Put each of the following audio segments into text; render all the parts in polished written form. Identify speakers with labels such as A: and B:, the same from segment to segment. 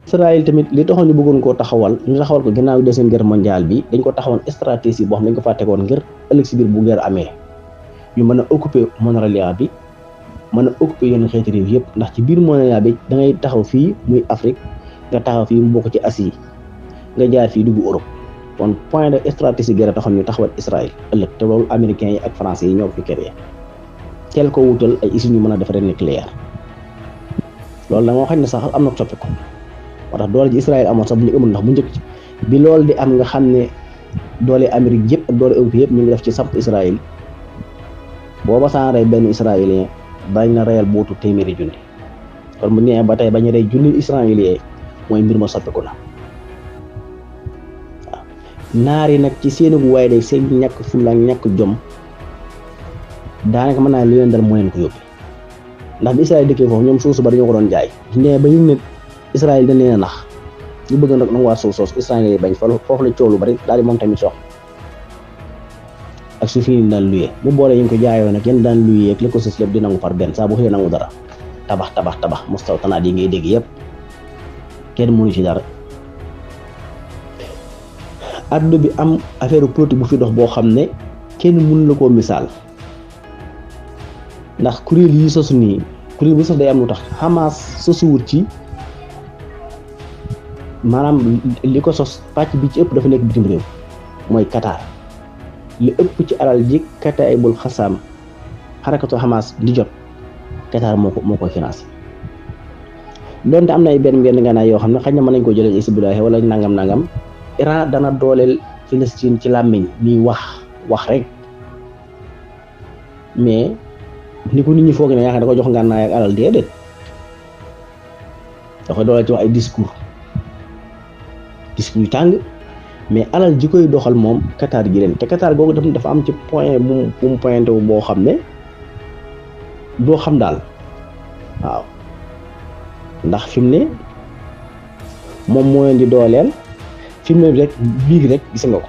A: Israël tamit li taxoon ñu bëggoon koo taxawal ñu taxawal ko ginnaaw deuxième guerre mondiale bi dañ ko taxawoon stratégie boo xam ne dañ ko faa tegoon ngir ëllëg si biir bu guerre amee ñu mën a occuper Mongolia bi mën a occuper yenn xeeti réew yëpp ndax ci biir Mongolia bi da ngay taxaw fii muy Afrique nga taxaw fii mu bokk ci Asie nga jaar fii dugg Europe kon point de stratégie guerre taxoon ñu taxawal Israël ëllëg te loolu américains yi ak français yi ñoo ko fi créé teel ko wutal ay usines yu mën a defaree nucléaire loolu la moo xam ne sax am na ko soppi ko moo tax doole ji Israël amoon sax bu ñu amul ndax bu njëkk bi loolu di am nga xam ne doole Amérique yëpp ak doole Europe yëpp ñu ngi def ci samp Israël booba saa rey benn israélien dañ na reyal bootu téeméeri junni kon bu ñëwee ba tey bañ a rey junni israélien mooy mbir ma soppiku na waaw naar yi nag ci seenu waaye day seen ñàkk fulla ak ñàkk jom daanaka mën naa li leen dal moo leen ko yóbbi ndax bi Israël dëkkee foofu ñoom suuf su bari ñoo ko doon jaay nee ba ñu ne Israël dañ leen a nax ñu bëgg nag nanguwaat suuf soosu Israël yi bañ foofu la coow lu bari daal di moom tamit sox ak su fi daan luyee bu boole ñu ko jaayoo nag yéen daan luyee ak li ko sës lépp di nangu par benn saa bu xëyee nangu dara tabax mustawtanaat yi ngay dégg yëpp kenn mënu ci dara. addu bi am affaire politique bu fi dox boo xam ne kenn mënu la koo misaal ndax kuréel yi sosu nii kuréel bu sos day am lu tax Hamas sosuwut ci maanaam li ko sos pàcc bi ci ëpp dafa nekk bitim réew mooy Qatar. li ëpp ci alal ji Kataibul Xassam xarakatu Hamas di jot Qatar moo koy financé donte am na ay benn ngànnaay yoo xam ne xëy na mën nañ ko jëlee Hizbullah wala nangam Iran dana dooleel Palestine ci làmmiñ mi wax rek mais ni ko nit ñi foog ne yaakaar da ko jox ngànnaay ak alal déedéet da koy dooleel ci wax ay discours yu tàng. mais alal ji koy doxal moom Qatar gi leen te Qatar googu dafa am ci point bu mu pointé wu boo xam ne doo xam daal waaw ndax fi mu ne moom moo leen di dooleel fi mu ne rek biig rek gis nga ko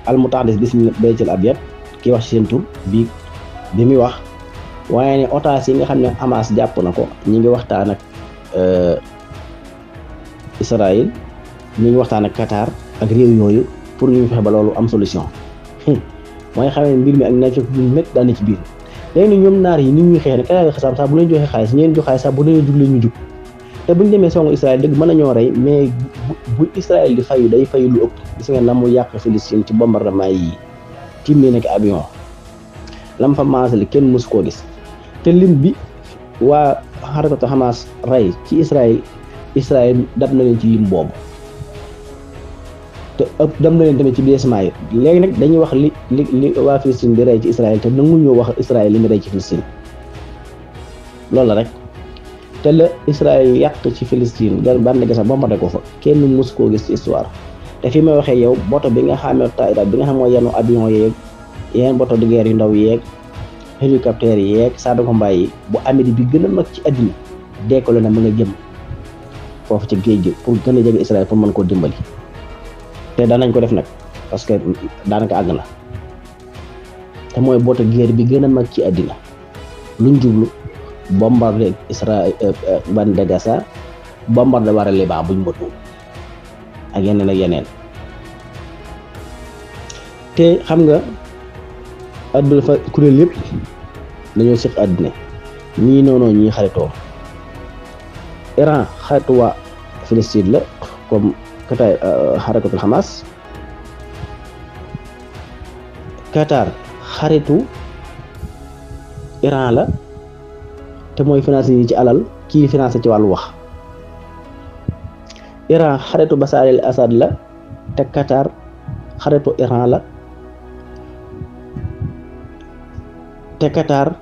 A: almutahdis bismi baytil abyad kii wax ci seen tur biig bi muy wax waaye ne otages yi nga xam ne Hamas jàpp na ko ñi ngi waxtaan ak Israël ñu ngi waxtaan ak Qatar ak réew yooyu pour ñu fexe ba loolu am solution mooy xamee mbir mi ak nekk bu métti daal ci biir léegi ñoom naar yi ni ñuy xeex ne Qatar xasaam sax bu leen joxee xaalis ñeen jox xaalis sax bu leen jug leen ñu jug te buñ demee songu Israël dëgg mën nañoo rey mais bu Israël di fayu day fayu lu ëpp gis nga na mu yàq Palestine ci bombardement yi tiim leen ak avion lam fa maasali kenn mësu koo gis te lim bi waa xarakatu Hamas rey ci Israël dab na leen ci lim boobu te ëpp dab na leen tamit ci déciments yi léegi nag dañuy wax li waa Palestine di rey ci Israël te nanguñoo wax Israël li mu rey ci Palestine loolu la rek te la Israël yàq ci Palestine bànn gasa bombardé ko fa kenn mës koo gis ci histoire te fi may waxee yow boto bi nga xamee Taïda bi nga xam mooy yenu avion yeeg yeneen boto de guerre yu ndaw yeeg hélicoptère yeeg Sadako Mbaye yi bu Amérique bi gën a mag ci àddina décollé na mu nga jëm foofu ci géej gi pour gën a jege Israël pour mën koo dimbali te danañ ko def nag parce que daanaka àgg na te mooy boto guerre bi gën a mag ci àddina luñ jublu bombardé Israël bande de Gaza bombardé war a Liban buñ motu ak yeneen te xam nga àdduna fa kuréel yëpp dañoo seq àddina ñii noonu ñii xaritoo Iran xaritu waa Palestine la comme Qatar xarakatul Hamas Qatar xaritu Iran la te mooy financé yi ci alal kii financé ci wàllu wax Iran xaritu Bachar el-Assad la te Qatar xaritu Iran la te Qatar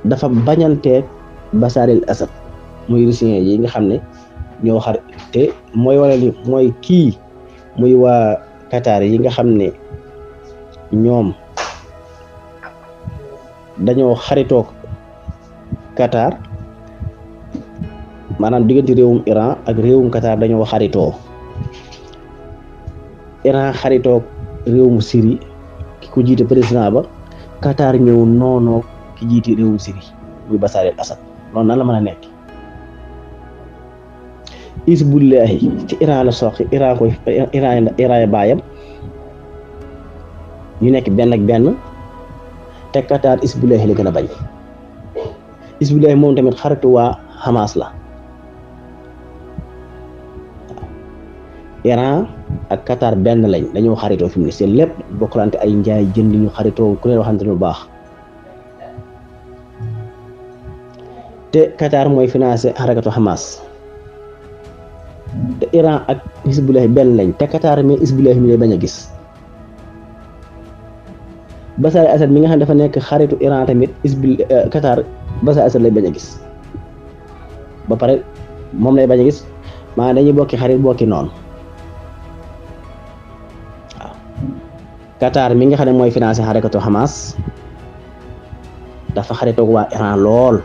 A: dafa bañanteeg Bachar el-Assad muy russien yi nga xam ne ñoo xar te mooy wane ni mooy kii muy waa Qatar yi nga xam ne ñoom dañoo xaritoog Qatar maanaam diggante réewum Iran ak réewum Qatar dañoo xaritoo Iran xaritoog réewum Syrie ki ko jiite président ba Qatar ñëw noonoo ki jiite réewum Syrie muy Bachar el-Assad loolu nan la mën a nekk Hizbullahi ci Iran la soxi Iran ko Iran baayam ñu nekk benn ak benn te Qatar Hizbullahi la gën a bañ. Hizbullahi moom tamit xaritu waa Hamas la. Iran ak Qatar benn lañ dañoo xaritoo fi mu ne seen lépp bokkalante ay njaay jënd ñu xaritoo ku leen waxante lu baax te Qatar mooy financé xarakatu Hamas te Iran ak Hizbullahi benn lañ te Qatar mais Hizbullahi mi lay bañ a gis. Bachar al-Assad mi nga xam ne dafa nekk xaritu Iran tamit Qatar Bachar al-Assad lay bañ a gis ba pare moom lay bañ a gis maanaam dañuy bokki xarit bokki noonu. Qatar mi nga xam ne mooy financé xarakatu Hamas dafa xaritoog waa Iran lool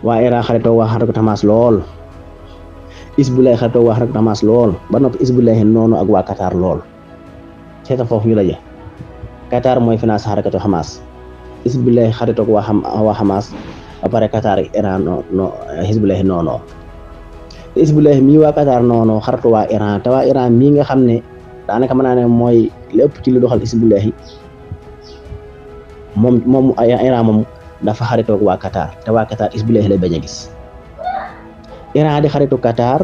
A: waa Iran xaritoog waa xarakatu Hamas lool Hizbullahi xaritoog waa xarakatu Hamas lool ba noppi Hizbullahi noonu ak waa Qatar lool seeta foofu ñu daje. Qatar mooy financé xarakatu Hamas Hizbullahi xaritoog waa Hamas ba pare Qatar Iran Hizbullahi noonu Hizbullahi mii waa Qatar noonu xaritu waa Iran te waa Iran mii nga xam ne daanaka mën naa ne mooy lépp ci lu doxal Hizbullahi moom Iran moom dafa xaritoog waa Qatar te waa Qatar Hizbullahi lay bañ a gis. Iran di xaritu Qatar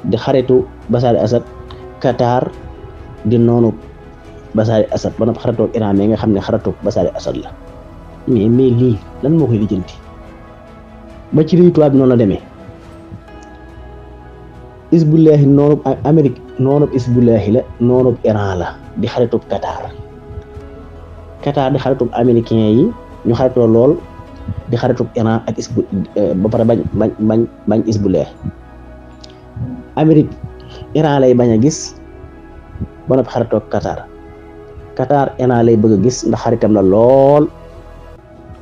A: di xaritu Bachar al-Assad Qatar di noonu Bachar al-Assad ba noppi xaritoog Iran mais nga xam ne xaritu Bachar al-Assad la mais lii lan moo koy lijjanti ba ci réew tubaab bi noonu la demee. Hizbullahi noonub Amérique noonub Hizbullahi la noonub Iran la di xaritub Qatar di xaritub américain yi ñu xaritoo lool di xaritub Iran ak ba pare bañ Hizbullahi. Amérique Iran lay bañ a gis ba noppi xaritoo Qatar Iran lay bëgg a gis ndax xaritam la lool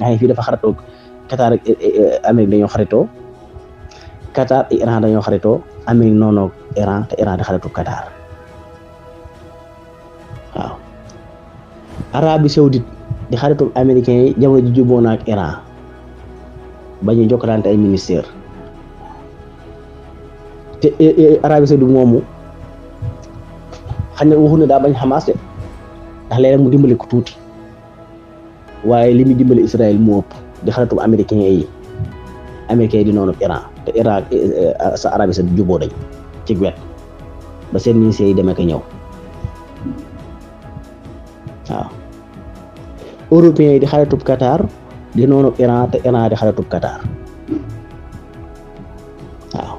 A: ndax fii dafa xaritoo Qatar ak Amérique dañoo xaritoo Qatar ak Iran dañoo xaritoo Amérique noonu Iran te Iran di xaritu Qatar waaw. Arabie Saoudite di xaritu américain yi jamono ji juboo na ak Iran ba ñu jokkalante ay ministère te Arabie Saoudite moomu xam ne waxu ne daa bañ Hamas de ndax léeg mu dimbali ko tuuti waaye li muy dimbali Israël moo ëpp di xaritu américain yi di noonu Iran te Iran sa Arabie Saoudite juboo dañ ci wet ba seen ministère yi demee ko ñëw waaw. Européens yi di xaritub Qatar di noonu Iran te Iran di xaritub Qatar waaw.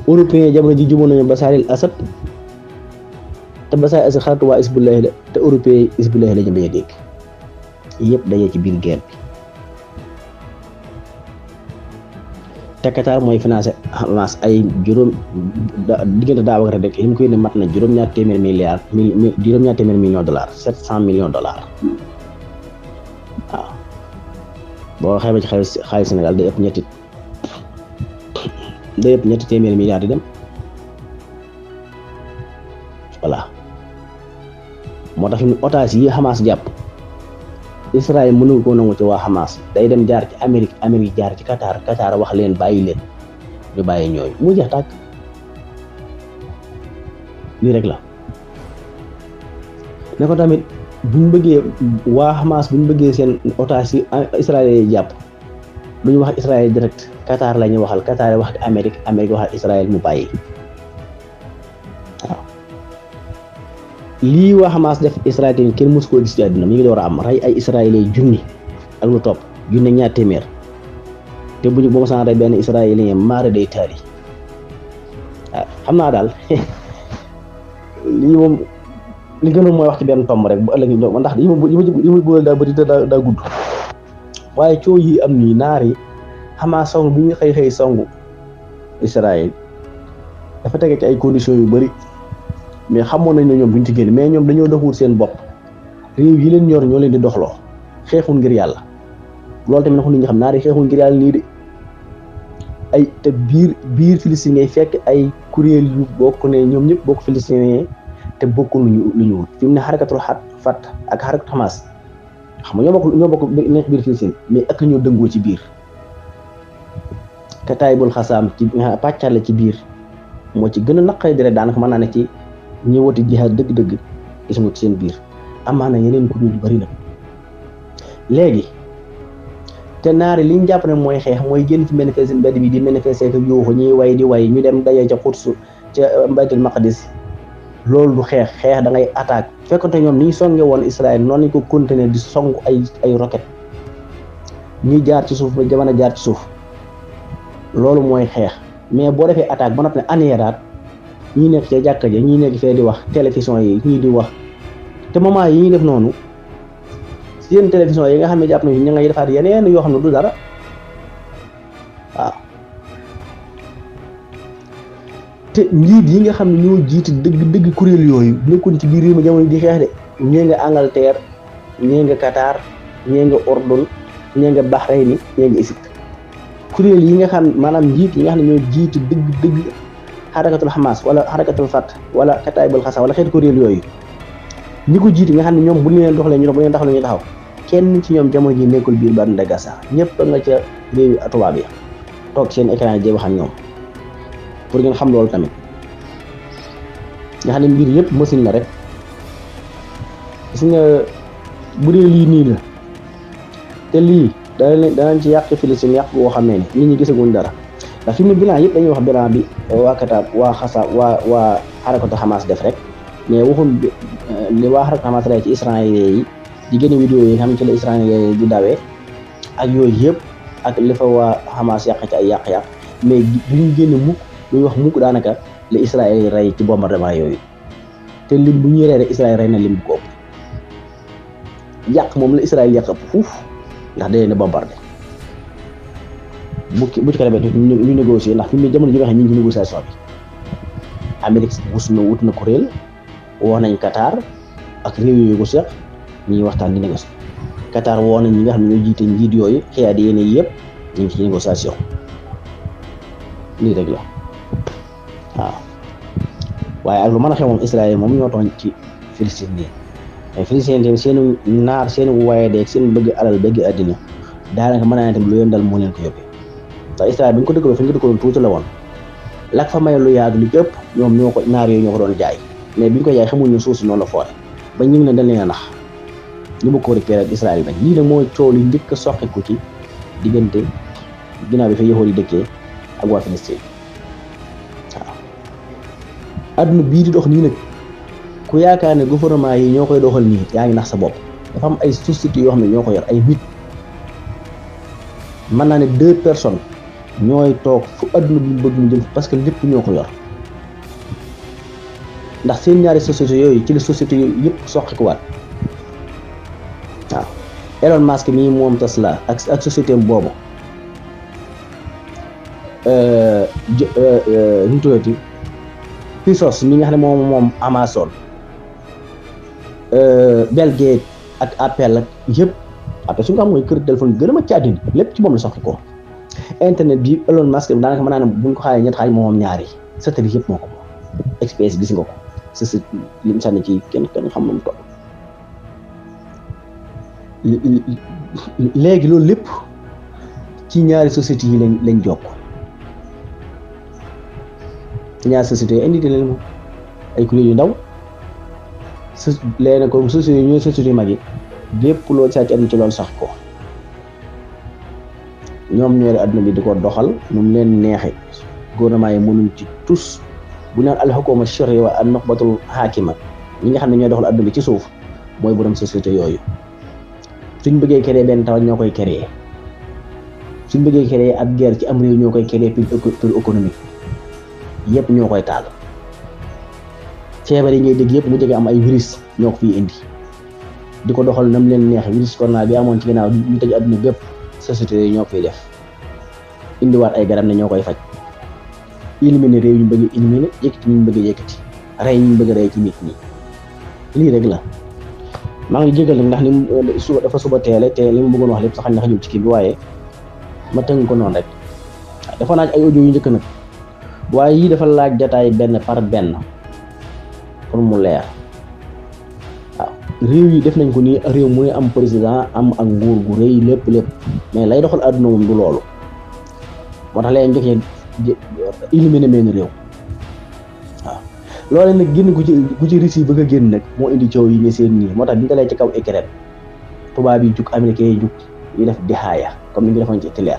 A: Européens yi jamono ji juboo nañu Bachar al-Assad te Bachar al-Assad xaritu waa Hizbullahi la te Européens yi Hizbullahi la ñu bañ a dégg yëpp daje ci biir guerre bi te Qatar mooy financé Hamas ay diggante daaw ak ren rek li mu koy ne mat na juróom-ñaar téeméer millions dollars 700 millions dollars waaw boo xayma ci xaalis Sénégal day ëpp ñetti téeméer milliards di dem voilà moo tax ñu otage yi Hamas jàpp Israël mënul ko nangu ci waa Hamas day dem jaar ci Amérique jaar ci Qatar wax leen bàyyi leen ñu bàyyi ñooyu mu jeex tàkk lii rek la ne ko tamit buñ bëggee waa Hamas buñ bëggee seen otage yi Israël yi jàpp duñu wax Israël direct Qatar la ñuy waxal Qatar wax ak Amérique wax ak Israël mu bàyyi waaw. lii waa Hamas def Israël tamit kenn mësu koo gis ci àdduna mi ngi door a am rey ay israélien junni ak lu topp junni ñaar téeméer te bu ma saan rey benn israélien maara day taali waaw xam naa daal lii moom li gënoon mooy wax ci benn tomb rek bu ëllëg ñu doon ndax li ma bëgg daa bëri daa gudd waaye coow yi am nii naar yi Hamas song bi ñu xëy songu Israël dafa tege ci ay conditions yu bëri. mais xamoon nañ ne ñoom duñ ci génn mais ñoom dañoo doxul seen bopp réew yi leen ñor ñoo leen di doxloo xeexul ngir yàlla loolu tamit nag nit ñi xam naa xeexul ngir yàlla nii de ay te biir Filistin ngay fekk ay kuréel yu bokk ne ñoom ñëpp bokk Filistin te bokkul lu ñu wut fi mu ne xarakatul Fatah ak xarakatul Hamas xam nga ñoo bokk nekk biir Filistin mais ak ñoo dëngoo ci biir Kataibul Xasaam ci pàccale ci biir moo ci gën a naqari dere daanaka mën naa ne ci ñi woti jihaad dëgg-dëgg gis nga ci seen biir amaana yeneen ku ñu bari na léegi te naari li ñu jàpp ne mooy xeex mooy génn ci manifester mbedd bi di manifester ko yuuxu ñuy way di way ñu dem dajee ca Quds ca Baytul Maqdis loolu du xeex da ngay attaque fekkonte ñoom ni ñu songe woon Israël noonu lañ ko continuer di song ay roquette ñuy jaar ci suuf ba jamono jaar ci suuf loolu mooy xeex mais boo defee attaque ba noppi ne anéeraat ñii nekk ca jàkka ja ñii nekk fee di wax télévision yi ñii di wax te moment yi ñuy def noonu seen télévision yi nga xam ne jàpp nañu ña ngay defaat yeneen yoo xam ne du dara waaw te njiit yi nga xam ne ñoo jiite dëgg kuréel yooyu nekkoon ci biir réew mi jamono di xeex de ñee nga Angleterre ñee nga Qatar ñee nga Ordon ñee nga Bahreïn ñee nga Égypte kuréel yi nga xam maanaam njiit yi nga xam ne ñoo jiite dëgg xarakatul Hamas wala xarakatul Fath wala Kataibul Xasaam wala xeet kuréel yooyu ñi ko jiite nga xam ne ñoom bu ñu leen doxalee ñu dox bu ñu leen taxalee ñu taxaw kenn ci ñoom jamono ji nekkul biir bande de Gaza ñëpp nga ca réewi tubaab yi toog seen écran yi wax ak ñoom pour ngeen xam loolu tamit nga xam ne mbir yëpp machine la rek gis nga bu dee lii nii la te lii danañ ci yàq Filistin yàq boo xam ne ni nit ñi gisaguñ dara ndax fi mu ne bilan yëpp dañuy wax bilan bi waa Qatar waa Xasa waa xarakatu Hamas def rek mais waxum li waa xarakatu Hamas rey ci israélien yi di génne vidéo yi nga xam ne ci la israélien yi di dawee ak yooyu yëpp ak li fa waa Hamas yàq ci ay yàq-yàq mais duñ génne mukk duñ wax mukk daanaka li Israël yi rey ci bombardement yooyu te lim bu ñuy rey rek Israël rey na lim bu ko ëpp yàq moom la Israël yàq ëpp fuuf ndax da leen a bombardé bu ci ko defee ñu négocier ndax fi mu jamono ji nga xam ñu ngi ci négociation bi Amérique wut na kuréel woo nañ Qatar ak réew yooyu ko seq ñuy waxtaan di négocier Qatar woo nañ ñi nga xam ne ñoo jiite njiit yooyu xiyaat yéene yëpp ñu ngi ci négociation lii rek la waaw waaye ak lu mën a xew moom Israël moom ñoo tooñ ci Filistin nii mais Filistin tamit seen naar seen waaye deeg seen bëgg alal bëgg àddina daanaka mën naa ne tamit lu leen dal moo leen ko yóbbee ndax Israël bi ñu ko dëkkaloo fi ñu ko dëkkaloon tuuti la woon lak fa may lu yàgg li ëpp ñoom ñoo ko naar yooyu ñoo ko doon jaay mais bi ñu ko jaay xamuñu suuf si noonu la foore ba ñu ngi ne dañ leen a nax ñu bëgg ko récupérer ak Israël bañ lii nag mooy coow li njëkk a soqeeku ci diggante ginnaaw bi fa yahuud yi dëkkee ak waa Filistin waaw adduna bii di dox nii nag ku yaakaar ne gouvernement yi ñoo koy doxal nii yaa ngi nax sa bopp dafa am ay sociétés yoo xam ne ñoo ko yor ay nit mën naa ne 2 personnes ñooy toog fu adduna bi bëgg mu jëm parce que lépp ñoo ko yor ndax seen ñaari sociétés yooyu ci la sociétés yooyu yëpp soqi ko waat waaw Elon Musk mii moom Tesla ak société boobu ñu tuddati Bezos mi nga xam ne moom Amazon Bill Gates ak Apple ak yëpp Apple su nga xam mooy kër téléphone gën a mag ci àddina lépp ci moom la soxla ko internet bi Elon Musk daanaka mën naa ne bu ñu ko xaajee ñett xaaj moom ñaari satellite yëpp moo ko moom XPS gis nga ko c'est li mu sànni ci kenn xam moom toll léegi loolu lépp ci ñaari sociétés yi lañ jokk ñaari sociétés yi indi leen moom ay kuréel yu ndaw léegi nag comme sociétés yi ñooy sociétés yu mag yi lépp loolu saa ci àdduna ci loolu sax ko ñoom ñoo adduna bi di ko doxal nu mu leen neexee gouvernement yi mënuñ ci tous bu naan al-hukuma shar'iyya wa an-nukhbatul hakima ñi nga xam ne ñooy doxal adduna bi ci suuf mooy borom société yooyu suñ bëggee créer benn taw ñoo koy créer suñ bëggee créer ab guerre ci am réew ñoo koy créer pour économique yëpp ñoo koy taal feebar yi ngay dégg yëpp mu jege am ay virus ñoo ko fiy indi di ko doxal nam leen neex virus corona bi amoon ci ginnaaw ñu tëj adduna bépp société yi ñoo koy def indiwaat ay garab ne ñoo koy faj éliminer réew ñu bëgg éliminer yëkkati ñu bëgg yëkkati rey ñu bëgg rey ci nit ñi lii rek la maa ngi jégal nag ndax ni suba dafa suba teele te li ma bëggoon wax lépp sax na xajul ci kii bi waaye ma tënk ko noonu rek dafa naaj ay audio yu njëkk nag waaye yii dafa laaj jataay benn par benn pour mu leer waaw réew yi def nañ ko nii réew mu ne am président am ak nguur gu rëy lépp mais lay doxal àdduna moom du loolu moo tax lay njëkkee éliminer meen réew waaw loolu nag génn gu ci Russie bëgg a génn nag moo indi coow yi nga seen nii moo tax bi ñu dalee ci kaw Ukraine tubaab yi jug américains yi jug ñu def dihaaya comme ni ñu defoon ci Hitler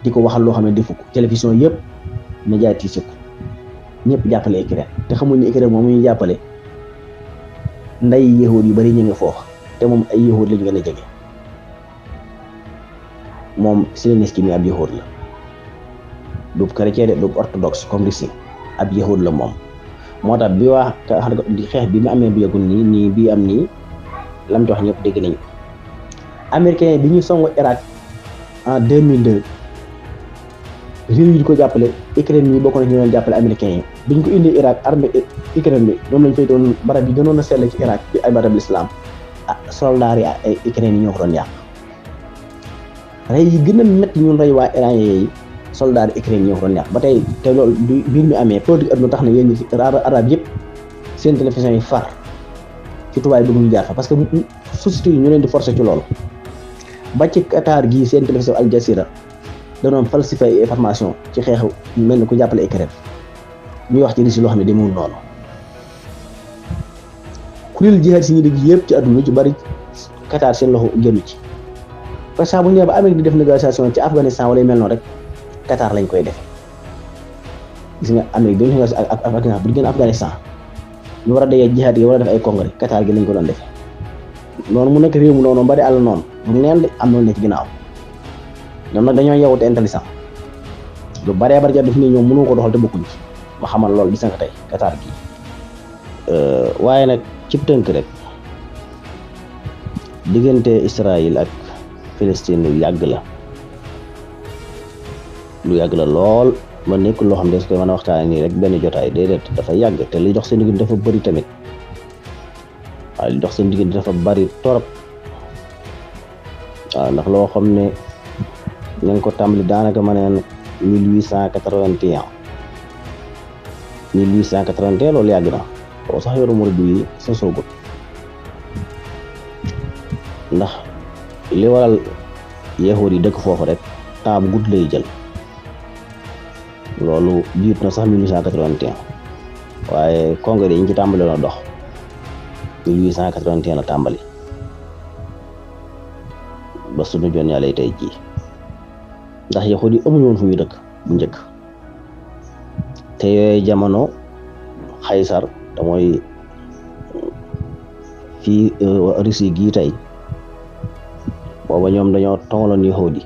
A: di ko waxal loo xam ne defu ko télévision yëpp médiatisé ko ñëpp jàppale Ukraine te xamuñ ne Ukraine moom mu ñu jàppale nday yahud yu bari ñu ngi foofa te moom ay yahud lañu gën a jege moom Zelensky mi ab yahud la du chrétien de du orthodoxe comme Russie ab yahud la moom moo tax bi waa xeex bi mu amee bu yëgul nii bii am nii lam ci wax ñëpp dégg nañu américain bi ñu songu Irak en 2002 réew yi di ko jàppale Ukraine mi bokk na ñu doon jàppale américain yi biñ ko indi Irak armée Ukraine bi ñoom lañ fay doon barab yi gënoon a sell ci Irak bi ay barab l'islam soldats yi ay Ukraine yi ñoo ko doon yàq rey yi gën a métti ñun rey waa iranien yi soldats yi Ukraine yi ñoo ko doon yàq ba tey te loolu du mbir mi amee politique adduna tax na yéen ñi arab yëpp seen télévision yi far ci tubaab yi bëgg ñu jaar fa parce que société yi ñu leen di forcer ci loolu ba ci Qatar gii seen télévision Al Jazeera danoon falsifier information ci xeexu mel ni ku jàppale Ukraine ñuy wax ci Russie loo xam ne demewul noonu kuréel jihaad si ñu dégg yëpp ci àdduna ci bari Qatar seen loxo génn ci parce que bu ñu nee ba Amérique di def négociation ci Afghanistan wala yu mel noonu rek Qatar lañ koy def gis nga Amérique dañu négocié ak Afghanistan bu ñu génn Afghanistan ñu war a dajee jihaad yi war a def ay congrès Qatar gi lañ ko doon defee noonu mu nekk réew mu noonu bari àll noonu mu neen de am noonu nekk ginnaaw ñoom nag dañoo yeewu te intelligent lu baree bari def ni ñoom mënu ko doxal te bokkuñ ci ma xamal loolu gis nga ko tey Qatar gi waaye nag ci tënk rek diggante Israël ak Palestine lu yàgg la lool ba nekk loo xam ne des koy mën a waxtaane nii rek benn jotaay déedéet dafa yàgg te li dox seen diggante dafa bëri tamit waaw li dox seen diggante dafa bëri torop waaw ndax loo xam ne ñu ngi ko tàmbali daanaka ma neen 1881 loolu yàgg na boo sax yoru murid yi sa soogut ndax li waral yahud yi dëkk foofu rek temps bu gudd lay jël loolu jiit na sax 1881 waaye congrès yi ñu ci tàmbali na dox 1881 la tàmbali ba sunu joon yàlla tey jii ndax yahud yi amuñu woon fu ñu dëkk bu njëkk te yooyu jamono Xaysar te mooy fii Russie gii tey booba ñoom dañoo tongaloon yahud yi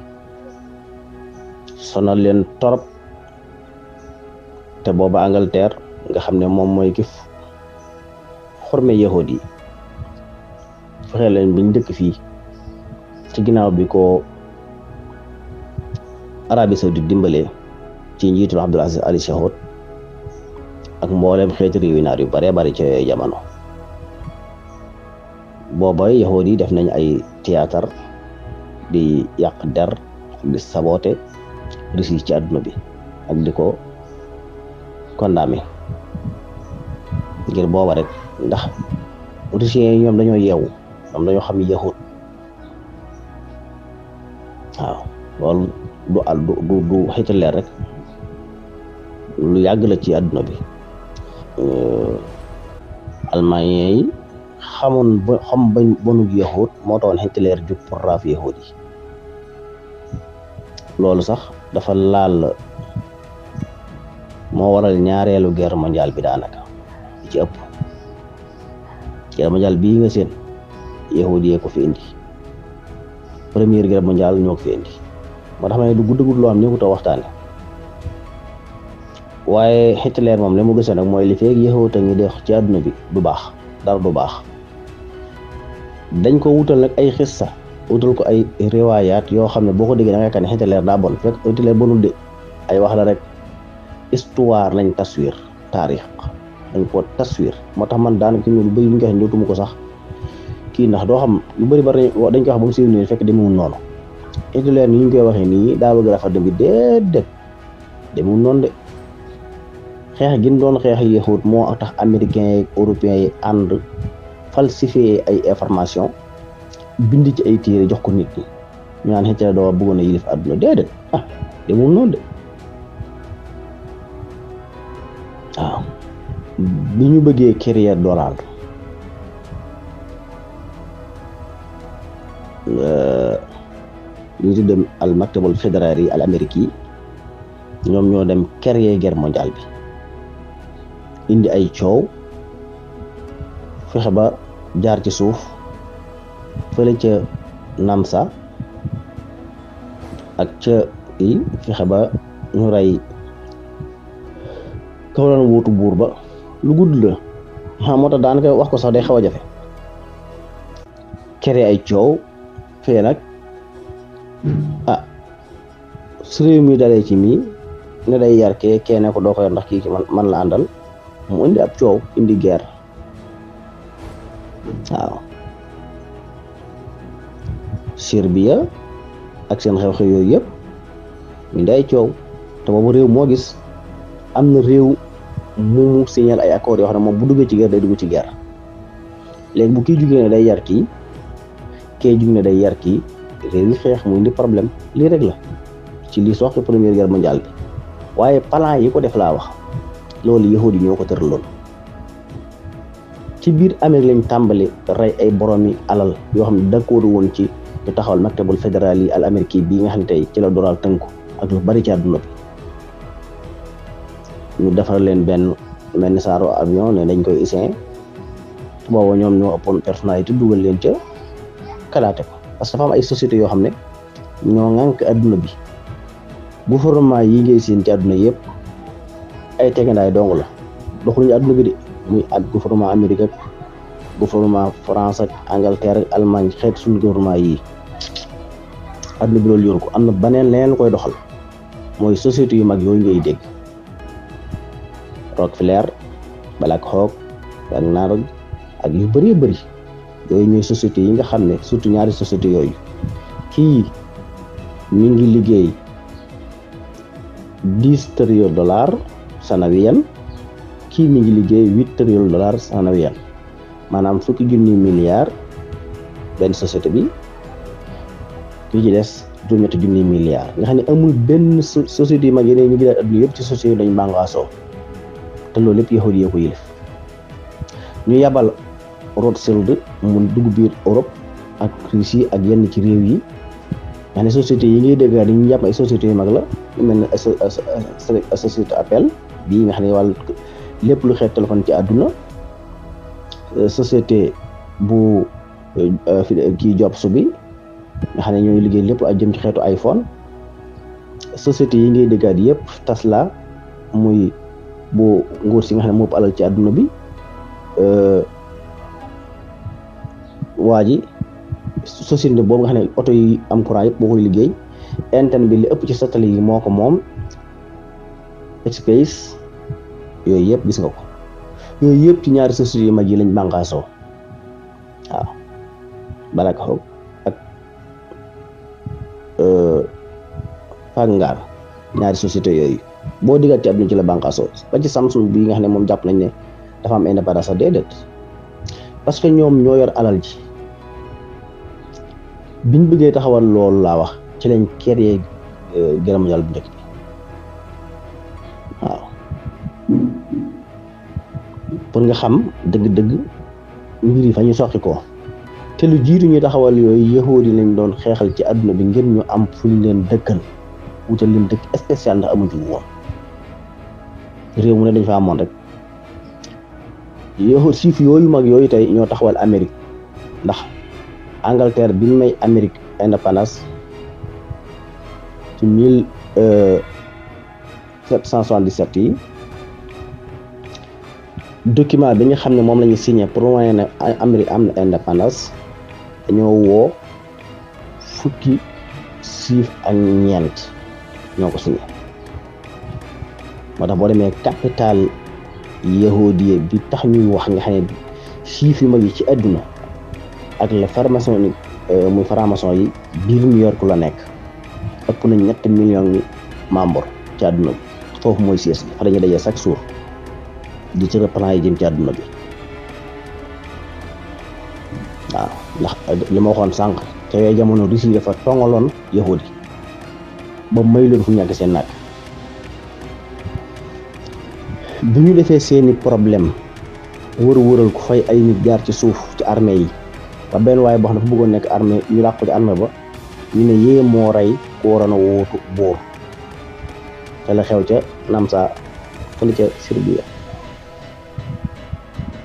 A: sonal leen torop te booba Angleterre nga xam ne moom mooy ki xorme yahud yi fexe leen biñ dëkk fii ci ginnaaw bi ko Arabie Saoudite dimbalee ci njiitul Abdul Aziz Ali Saoud ak mboolem xeeti réew yi naar yu bare bari ci yooyu jamono booba yahud yi def nañ ay théâtre di yàq der di saboter Russie ci àdduna bi ak di ko condamné ngir booba rek ndax Russiens yi ñoom dañoo yeewu ñoom dañoo xam yahud waaw loolu du Hitler rek lu yàgg la ci àdduna bi Allemagne yi xam bonu yahud moo taxoon Hitler jug pour raaf yahud yi loolu sax dafa laal moo waral ñaareelu guerre mondiale bi daanaka ci ëpp guerre mondiale bii nga seen yahud yee ko fi indi première guerre mondiale ñoo ko fi indi moo tax ma ne du gudd loo am ñëwut a waxtaane waaye Hitler moom li mu gisoon nag mooy li feeg yahud a ngi def ci àdduna bi du baax dara du baax dañ ko wutal nag ay xissa wutal ko ay riwaayaat yoo xam ne boo ko déggee da nga yaakaar ne Hitler daa bon fekk Hitler bonul de ay wax la rek histoire lañ taswir taarix dañ ko taswir moo tax man daanaka ñu lu bëri ñu ko wax ñëwtuma ko sax kii ndax doo xam lu bëri dañ ko wax ba mu siiw nii fekk demewul noonu Hitler ni ñu koy waxee nii daa bëgg rafet bi déedéet demewul noonu de xeex gi ñu doon xeex yahud moo tax américains yi européens yi ànd falsifier ay information bind ci ay téere jox ko nit ñi ñu naan Hitler doo bëggoon a yilif àdduna déedéet demul noonu de waaw bi ñu bëggee créer dollar ñu tuddee al maktabul fédérali al amérique yi ñoom ñoo dem créer guerre mondiale bi indi ay coow fexe ba jaar ci suuf fële ca Namsa ak ca yi fexe ba ñu rey kaw doon wuutu buur ba lu gudd la moo tax daanaka wax ko sax day xaw a jafe créer ay coow fee nag su réew mi dalee ci mii ne day yar kee ne ko doo ko yor ndax kii man la àndal mu indi ab coow indi guerre waaw Serbia ak seen xew-xew yooyu yëpp indi ay coow te boobu réew moo gis am na réew mu signal ay accords yoo xam ne moom bu duggee ci guerre day dugg ci guerre léegi bu kii jugee ne day yar kii kee jug ne day yar kii réew yi xeex mu indi problème lii rek la ci lii soxla première guerre mondiale bi waaye plan yi ko def laa wax loolu yahudi ñoo ko tëraloon ci biir Amérique lañ tàmbali rey ay boromi alal yoo xam ne d'accord woon ci ñu taxawal maktabul fédéral yi al amérique bii nga xam ne tey ci la doral tënku ak lu bari ci àdduna bi ñu defar leen benn mel ni saaro avion ne dañ koy isin booba ñoom ñoo ëppoon personnalité dugal leen ca kalaate ko parce que dafa am ay sociétés yoo xam ne ñoo ŋànk àdduna bi gouvernement yi ngay seen ci àdduna yëpp ay tegandaay dong la doxuluñu àdduna bi de muy ak gouvernement Amérique ak gouvernement France ak Angleterre ak Allemagne xeet suñu gouvernement yi àdduna bi loolu yoru ko am na beneen leneen koy doxal mooy sociétés yu mag yooyu ngay dégg Rockefeller BlackRock ak Narog ak yu bëree bëri yooyu ñooy sociétés yi nga xam ne surtout ñaari sociétés yooyu kii mi ngi liggéey 10 trillions dollars sanawiyan kii mi ngi liggéey 8 trillions dollars sanawiyan maanaam fukki junni milliards benn société bi li ci des juróom-ñetti junni milliards nga xam ne amul benn société yu mag yeneen ñu ngi daal adduna yëpp ci société dañu bàngaasoo te loolu lépp yahudi yee ko yilif ñu yabal Rothschild mu dugg biir Europe ak Russie ak yenn ci réew yi nga ne société yi ngay dégg dañuy jàpp ay sociétés yu mag la yu mel ne société Apple bii nga xam ne wàllu lépp lu xeet téléphone ci àdduna société bu kii Jobs bi nga xam ne ñooy liggéey lépp ak jëm ci xeetu iPhone société yi ngay déggaat yëpp Tesla muy bu nguur si nga xam ne moo ëpp alal ci àdduna bi waa ji société boobu nga xam ne oto yi am courant yëpp boo koy liggéey internet bi li ëpp ci satellite yi moo ko moom Space yooyu yëpp gis nga ko yooyu yëpp ci ñaari sociétés yu mag yi lañ bànqaasoo waaw BlackRock ak Vanguard ñaari sociétés yooyu boo diggaat ci àdduna ci la bànqaasoo ba ci Samsung bii nga xam ne moom jàpp nañ ne dafa am indépendance sax déedéet parce que ñoom ñoo yor alal ji biñ bëggee taxawal loolu laa wax ci lañ créé guerre mondiale bu njëkk bi waaw pour nga xam dëgg-dëgg mbir yi fa ñu soqi ko te lu jiitu ñu taxawal yooyu yahudi lañ doon xeexal ci àdduna bi ngir ñu am fuñ leen dëkkal wutal leen dëkk spécial ndax amuñu woon réew mu ne dañ fa amoon rek yahudi siif yooyu mag yooyu tey ñoo taxawal Amérique ndax Angleterre bi ñu may Amérique indépendance ci 1777 yi document bi nga xam ne moom la ñu signé pour wane ne Amérique am na indépendance dañoo woo fukki siif ak ñeent ñoo ko signé moo tax boo demee capital yahudi bi tax ñuy wax nga xam ne siif yu mag yi ci àdduna ak la franc-maçonnique muy franc-maçon yi biir New York la nekk ëpp na 3 millions yi membre ci àdduna bi foofu mooy siège bi fa dañuy dajee chaque jour di ci plan yi jëm ci àdduna bi waaw ndax li ma waxoon sànq te yooyu jamono Russie dafa tongaloon yahudi ba may leen fu ñàkk seen naaj bi ñu defee seeni problème wëral ko fay ay nit jaar ci suuf ci armée yi ba benn waaye boo xam ne dafa bëggoon nekk armée ñu làq ko ci armée ba ñu ne yée moo rey ku waroon a wóotu buur te la xew ca Namsa fële ca Serbie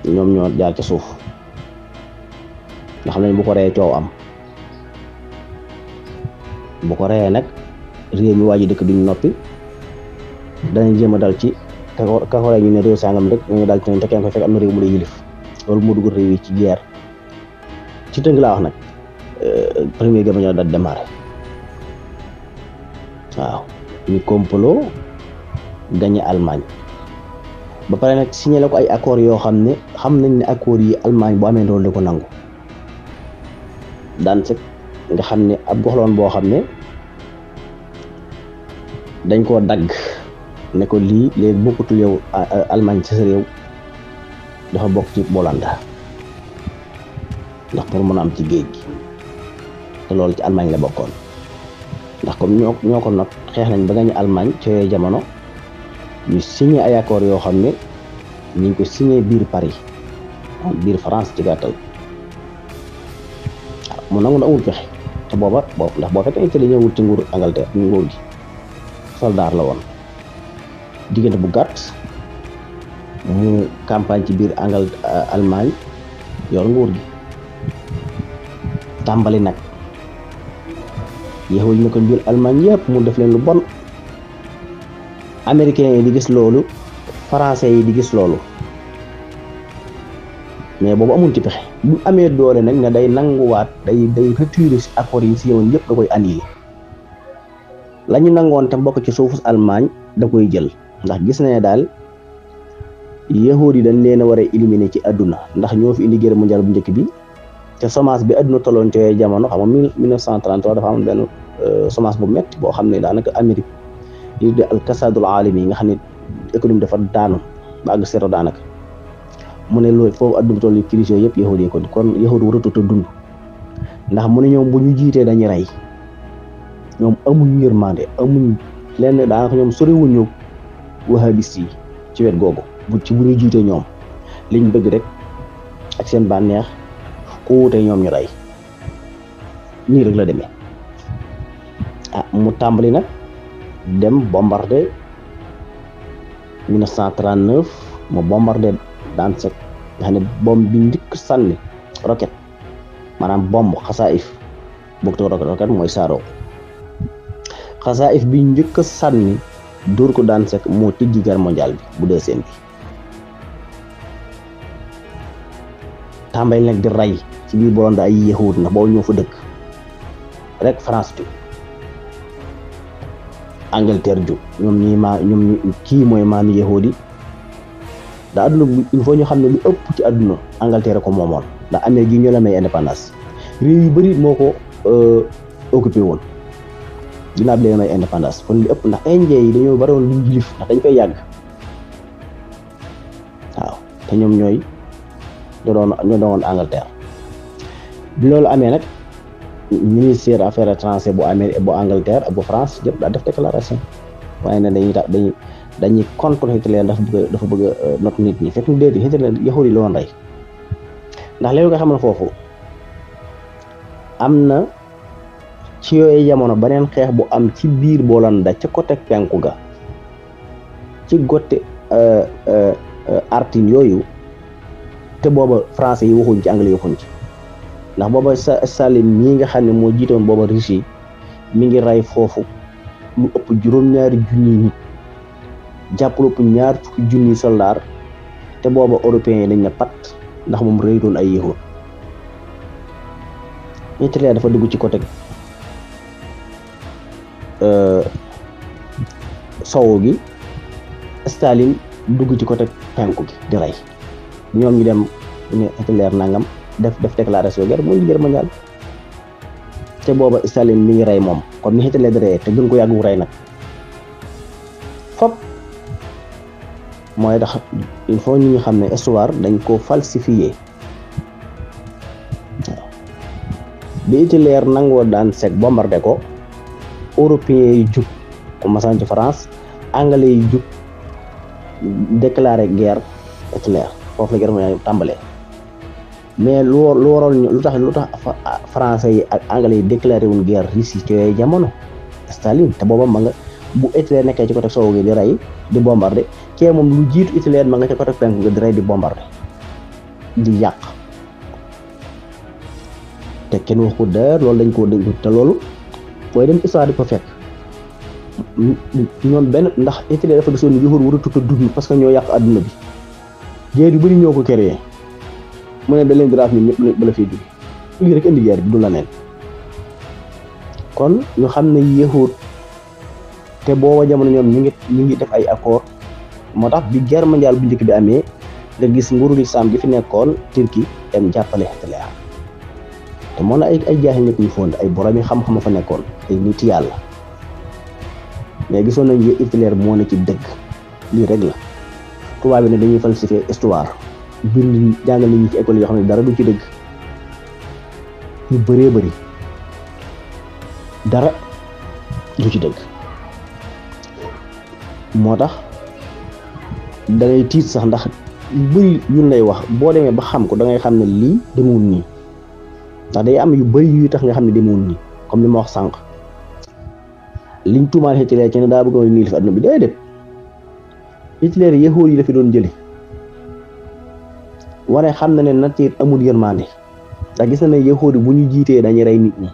A: ñoom ñoo jaar ca suuf nga xam ne bu ko reyee coow am bu ko reyee nag réew mi waa ji dëkk duñ noppi danañ jéem a dal ci ka ko rey ñu ne réew sangam rek ñu dal ci ñoom te kenn ko fekk am na réew mu lay yilif loolu moo dugg réew yi ci guerre ci tënk laa wax nag première guerre mondiale daal démarré waaw ñu complot gagné Allemagne ba pare nag signé la ko ay accords yoo xam ne xam nañ ne accords yi Allemagne bu amee doole da ko nangu daan sëg nga xam ne ab goxloon boo xam ne dañ koo dagg ne ko lii léegi bokkutul yow Allemagne ci sa réew dafa bokk ci Bolanda ndax pour mën a am ci géej gi te loolu ci Allemagne la bokkoon ndax comme ñoo ko not xeex nañ ba gañu Allemagne ci yooyu jamono ñu signé ay accords yoo xam ne ñu ngi ko signé biir Paris biir France ci gàttal mu nangu na amul pexe te booba ndax boo fekkee Italie ñëwul ci nguur Angleterre nguur gi soldat la woon diggante bu gàtt mu campagne ci biir Allemagne yor nguur gi tàmbali nag yéexul ñu ko biir Allemagne yëpp mu def leen lu bon américains yi di gis loolu français yi di gis loolu mais boobu amul ci pexe bu amee doole nag ne day nanguwaat day retirer ci accords yi si yowoon yëpp da koy annulé la ñu nangoon te bokk ci suufu Allemagne da koy jël ndax gis na ne daal yahudi yi dañ leen a war a éliminer ci àdduna ndax ñoo fi indi guerre mondiale bu njëkk bi te chômage bi àdduna tolloon ci jamono xam nga 1933 dafa am benn chômage bu metti boo xam ne daanaka Amérique li de al kasadul alami yi nga xam ne économie dafa daanu ba àgg zéro daanaka mu ne loolu foofu àdduna toll crise yooyu yëpp yahudi yi kon yahudi waratut a dund ndax mu ne ñoom bu ñu jiitee dañuy rey ñoom amuñ yërmande amuñ lenn daanaka ñoom soriwuñu wahabis yi ci wet googu bu ñu jiitee ñoom liñ bëgg rek ak seen bànneex ku wutee ñoom ñu rey nii rek la demee mu tàmbali nag dem bombardé 1939 mu bombardé Danzig nga xam ne bombe bi njëkk sànni roquette maanaam bombe xasaayif bokk to roquette mooy saaro xasaayif bi njëkk sànni dóor ko Danzig moo tijji guerre mondiale bi bu deuxième bi tàmbali nag di rey ci biir Bolanda ay yahud na boobu ñoo fa dëkk rek France bi Angleterre ju ñoom kii mooy maami yahudi da àdduna il faut ñu xam ne lu ëpp ci àdduna Angleterre ko moomoon ndax Amérique gi ñoo la may indépendance réew yu bëri moo ko occupé woon ginnaaw bi leen may indépendance kon li ëpp ndax indien yi dañoo bari woon luñ jilif ndax dañ koy yàgg waaw te ñoom ñoo doon Angleterre bi loolu amee nag ministère affaires étrangères bu Amérique bu Angleterre ak bu France yëpp daa def déclaration waaye ne dañuy contre Hitler dafa bëgg a not nit ñi fekk ñu déedéet Hitler yahudi la woon rey ndax léegi nga xam ne foofu am na ci yooyu jamono beneen xeex bu am ci biir Bolanda ca côté penku ga ci côté Artin yooyu te booba français yi waxuñ ci anglais yi waxuñ ci ndax booba Staline mii nga xam ne moo jiitoon booba Russie mi ngi rey foofu lu ëpp juróom-ñaari junni nit jàpp lu ëpp ñaar fukki junni soldaar te booba européens yi dañ ne pat ndax moom rëytoon ay yahud Hitler dafa dugg ci côté sowu gi Staline dugg ci côté penku gi di rey ñoom ñu dem ne Hitler nangam def déclaration guerre mooy guerre mondiale te booba Staline mi ngi rey moom kon ni Hitler di rey te gën ko yàggu rey nag fop mooy tax il faut ñu xam ne histoire dañ ko falsifié waaw bi Hitler nangoo daan sec bombardé ko européens yi jug commençant ci France anglais yi jug déclaré guerre Hitler foofu la guerre mondiale tàmbalee mais lu tax français yi ak anglais yi déclaré wuñ guerre Russie ci yooyu jamono Staline te booba ma nga bu Hitler nekkee ci côté soowu gi di rey di bombardé kee moom lu jiitu Hitler ma nga ci côté penku gi di rey di bombardé di yàq te kenn wax ko dër loolu dañ ko te loolu booy dem histoire di ko fekk ñoom benn ndax Hitler dafa gisoon ni yëfur waratu dugg parce que ñoo yàq adduna bi guerre yu bëri ñoo ko créé mu ne da leen grave ñun ñëpp bala fiy dugg lii rek indi guerre bi du la neen kon ñu xam ne yëfur te booba jamono ñoom ñu ngi def ay accord moo tax bi guerre mondiale bu njëkk bi amee nga gis nguuru lislaam gi fi nekkoon Turquie dem jàppale Hitler te moo na ay jaaxi nit ñu fond ay borom yi xam-xam fa nekkoon ay nit yàlla mais gisoon nañ Hitler moo ne ci dëgg lii rek la tubaab bi ne dañuy falsifier histoire bind jàngal nañu ci école yoo xam ne dara du ci dëgg ñu bëree bëri dara du ci dëgg moo tax da ngay tiit sax ndax yu bëri yuñ lay wax boo demee ba xam ko da ngay xam ne lii demewul nii ndax day am yu bëri yu tax nga xam ne demewul nii comme li ma wax sànq liñ tuumaal Hitler ci ne daa bëggoon nii fi àdduna bi déedéet Hitler yahuud yi la fi doon jële wane xam na ne nature amul yërmande ndax gis na ne yahuud yi bu ñu jiitee dañuy rey nit ñi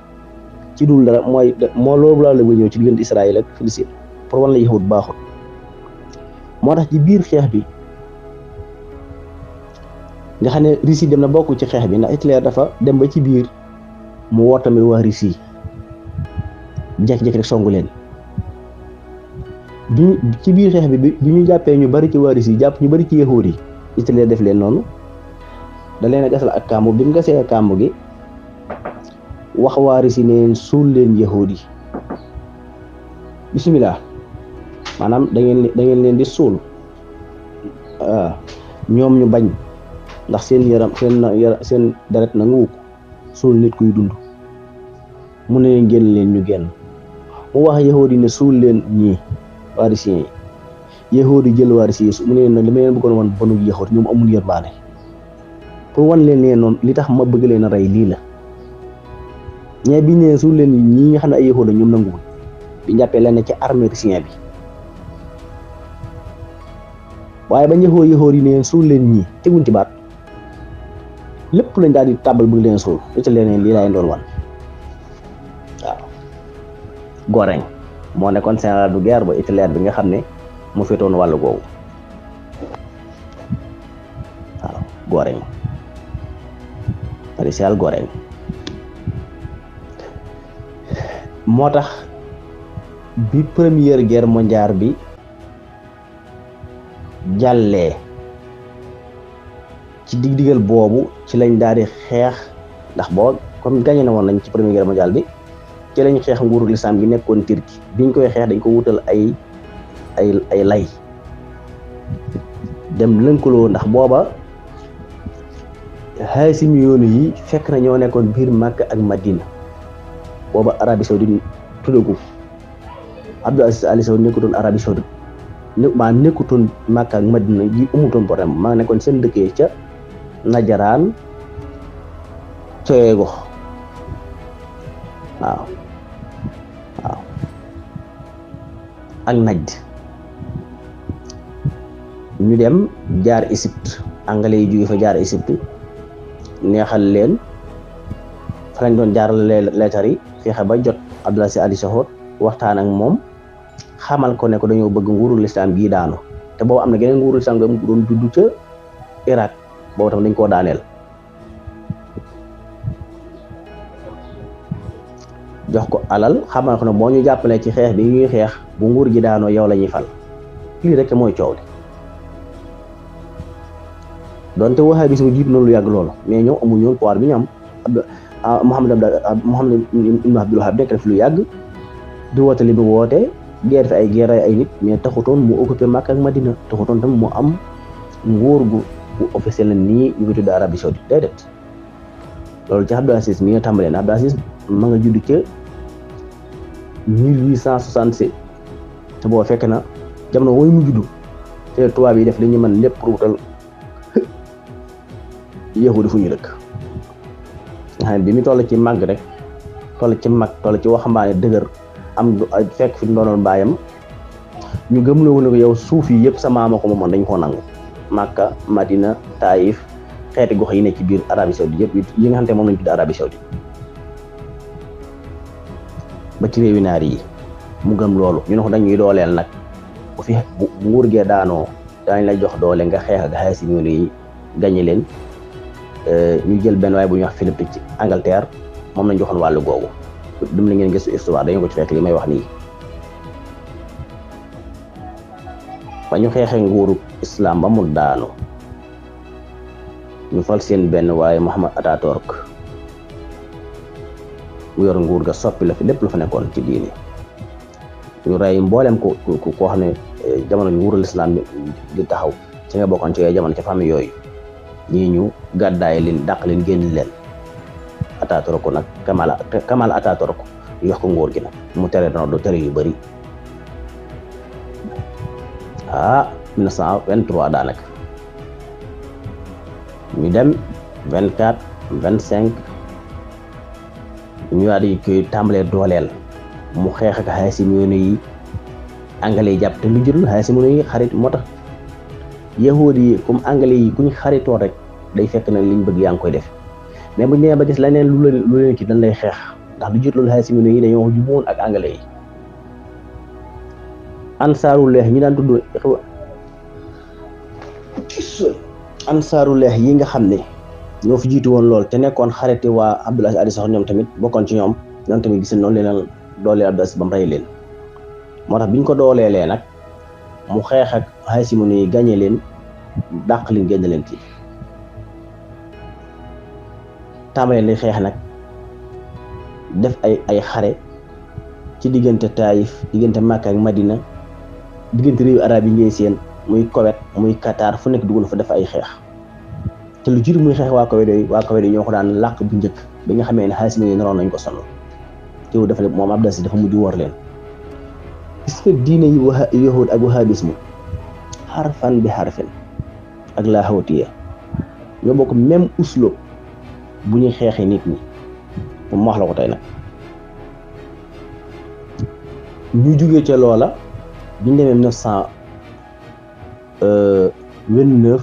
A: ci dul dara moo loolu laa la ba ñëw ci diggante Israël ak Palestine pour wan la yahuud baaxul moo tax ci biir xeex bi nga xam ne Russie dem na bokk ci xeex bi ndax Hitler dafa dem ba ci biir mu woo tamit waa Russie jékki-jékki rek songu leen bi ci biir xeex bi ñu jàppee ñu bari ci waa Russie jàpp ñu bari ci yahuud yi Hitler def leen noonu da leen a gasal ak kàmbu bi mu gasee kàmbu gi wax waa Russie ne suul leen yahuud yi bismillah maanaam da ngeen leen di suul ñoom ñu bañ ndax seen yaram seen deret na nguuk suul nit kuy dund mu ne leen génn leen ñu génn mu wax yahuud yi ne suul leen ñii waarisiens yi yahuud yi jël waarisiens yi mu ne leen nag li ma leen bëggoon wan bonu yahuud ñoom amul yërmaane pour wan leen ne noonu li tax ma bëgg leen a rey lii la ñee bi ne suul leen ñii nga xam ne ay yahuud la ñoom nanguwul bi jàppee leen ci armée russien bi waaye ba yahuud yi ne suul leen ñii teguñ ci baat lépp lañ daal di tàbbal bëgg leen suul li ci leen lii laay doon wan waaw Göring moo nekkoon général de guerre ba Hitler bi nga xam ne mu féetoon wàllu googu waaw Göring maréchal Göring moo tax bi première guerre mondiale bi jàllee ci diggal boobu ci lañ daal di xeex ndax boo comme gagné na woon nañ ci première guerre mondiale bi ci lañ xeex nguuru lislaam gi nekkoon Turquie biñ koy xeex dañ ko wutal ay lay dem lënkaloo ndax booba Haasimiyoon yi fekk na ñoo nekkoon biir Makka ak Madina booba Arabie Saoudite tuddagu Abdou Aziz Ali Saoud nekkutoon Arabie Saoudite nekkutoon Makka ak Madina yi amutoon problème maa nekkoon seen dëkkee ca Najaraan coyee gox waaw ak Najd ñu dem jaar Égypte anglais yi jóge fa jaar Égypte neexal leen fa lañ doon jaarale leetar yi fexe ba jot Abdou Aziz Ali Saoud waxtaan ak moom xamal ko ne ko dañoo bëgg nguuru lislaam gii daanu te boobu am na geneen nguuru lislaam nga doon juddu ca Irak boobu tam dañ koo daaneel jox ko alal xamal ko ne boo ñu jàppalee ci xeex bi ñuy xeex bu nguur gi daanoo yow la ñuy fal lii rek mooy coow li donte waxee bi su jiitu na lu yàgg loolu mais ñoom amuñu woon pouvoir bi ñu am Mohamed ibn Abdul Wahab nekk def lu yàgg di woote li mu woote guerre fi ay guerre ay nit mais taxutoon mu occupé Makka ak Madina taxutoon tamit mu am nguur gu officiel la nii ñu ngi tudd Arabie Saoudite déedéet loolu ci Abdul Aziz mi nga tàmbalee na Abdul Aziz ma nga judd ca 1867 te boo fekk na jamono wooyu mu juddu te tubaab yi def li ñu mën lépp pour wutal yahudi fu ñu dëkk nga xam ne bi mu toll ci màgg rek toll ci mag toll ci waxambaane dëgër am fekk fi doonoon baayam ñu gëmloo ne ko yow suuf yi yëpp sa maama ko moomoon dañ koo nangu Makka Madina Taïf xeeti gox yi ne ci biir Arabie Saoudite yëpp yi nga xam te moom lañ tudd Arabie Saoudite ba ci réewi naar yi mu gëm loolu ñu ne ko dañuy dooleel nag bu fi bu nguur gee daanoo daañ la jox doole nga xeex ak xay si ñun yi gañe leen ñu jël benn waaye bu ñuy wax Philippe ci Angleterre moom lañ joxoon wàllu googu dum la ngeen gëstu histoire dañu ko ci fekk li may wax nii ba ñu xeexee nguuru islam ba mu daanu ñu fal seen benn waaye Mohamed Atatürk mu yor nguur ga soppi la fi lépp lu fa nekkoon ci diini ñu rey mboolem ko koo xam ne jamono nguurul islam di taxaw ci nga bokkoon ci yooyu jamono ci famille yooyu ñii ñu gàddaay leen dàq leen génn leen Atatürk nag Kemal Atatürk ñu jox ko nguur gi nag mu tere do tere yu bëri 1923 daanaka ñu dem 24 25 ñu daal di koy tàmbalee dooleel mu xeex ak Haasimiyuun yi anglais yi jàpp te lu jërul Haasimiyuun yi xarit moo tax yahuud yi comme anglais yi ku ñu xaritoo rek day fekk na liñ bëgg yaa ngi koy def mais bu ñu nee ba gis leneen lu leen ci dañ lay xeex ndax lu jër loolu Haasimiyuun yi dañoo juboon ak anglais yi Ansaarullah ñi daan tudd Ansaarullah yi nga xam ne ñoo fi jiitu woon lool te nekkoon xariti waa Abdul Aziz sax ñoom tamit bokkoon ci ñoom tamit gis noonu leen dooleel Abdul Aziz ba mu rey leen moo tax biñ ko dooleelee nag mu xeex ak Haasimiyuun yi gañe leen dàq leen génn leen ci tàmbalee li xeex nag def ay xare ci diggante Taïf diggante Makka ak Madina diggante réewu arab yi ngay seen muy Koweït muy Qatar fu nekk dugg na fa def ay xeex te lu jiitu muy xeex waa Koweït yi ñoo ko daan làq bu njëkk bi nga xamee ne Haasimiyuun yi naroon nañ ko sonal teew dafa moom Abdul Aziz dafa mujj wor leen gis nga diine yi yahud ak wahabisme xarfan bi xarfin ak laahawtiya ñoo bokk même uslub bu ñuy xeexee nit ñi moom wax la ko tey nag ñu jugee ca loola biñ demee 1929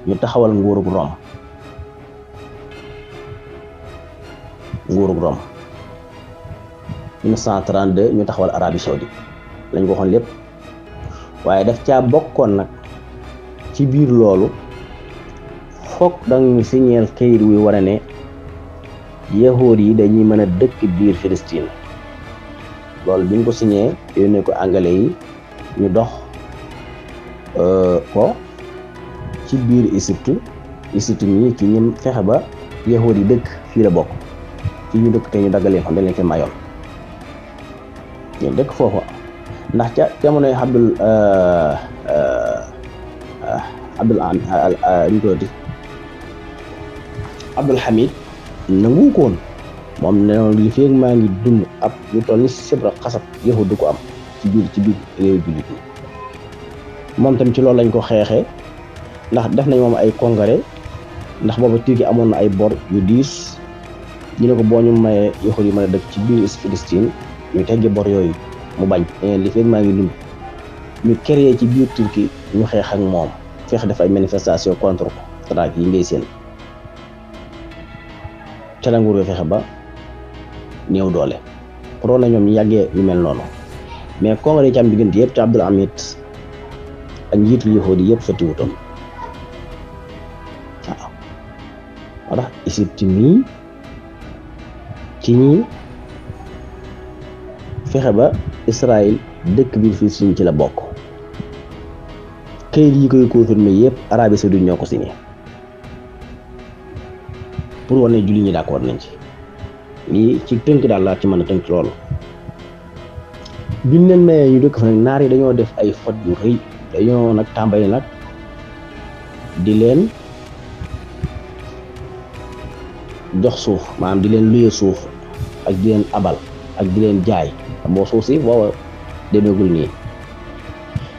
A: ñu taxawal nguurug Rome 1932 ñu taxawal Arabie Saoudite lañ ko waxoon lépp waaye daf caa bokkoon nag ci biir loolu foog dañu signeel kayit wuy wane ne yahuud yi dañuy mën a dëkk biir Palestine loolu biñ ko signé yónnee ko anglais yi ñu dox ko ci biir Égypte mi ci ñim fexe ba yahuud yi dëkk fii la bokk ci ñu dëkk te ñu daggalee xam dañ leen fi mayoon ñu dëkk foofa ndax ca jamonoy Abdul Hamid nangu ko woon moom ne li fi maa ngi dund ab lu toll ni sibra xasab yahud du ko am ci biir réew jullit yi moom tam ci loolu lañ ko xeexee ndax def nañ moom ay congrès ndax booba Turquie amoon na ay bor yu diis ñu ne ko boo ñu mayee yahud yi mën a dëkk ci biir Palestine ñu teggi bor yooyu mu bañ li fi maa ngi dund ñu créé ci biir Turquie ñu xeex ak moom feex def ay manifestation contre traque yi ngay seen ca la nguur gi fexe ba néew doole pour na ñoom ñu yàggee yu mel noonu mais congrès yi ci am diggante yëpp ci Abdul Hamid ak njiitul yahuud yi yëpp sotti wutoon waaw moo tax Égypte mii ci ñi fexe ba Israël dëkk biir fii suñ ci la bokk kayit yi koy confirmé yëpp Arabie Saoudite ñoo ko signé pour wane julli ñi d'accord nañ ci lii ci tënk daal laa ci mën a tënk loolu biñ leen mayee ñu dëkk fa nag naar yi dañoo def ay fot yu rëy dañoo nag tàmbali nag di leen jox suuf maanaam di leen luye suuf ak di leen abal ak di leen jaay boo suuf si booba demeegul nii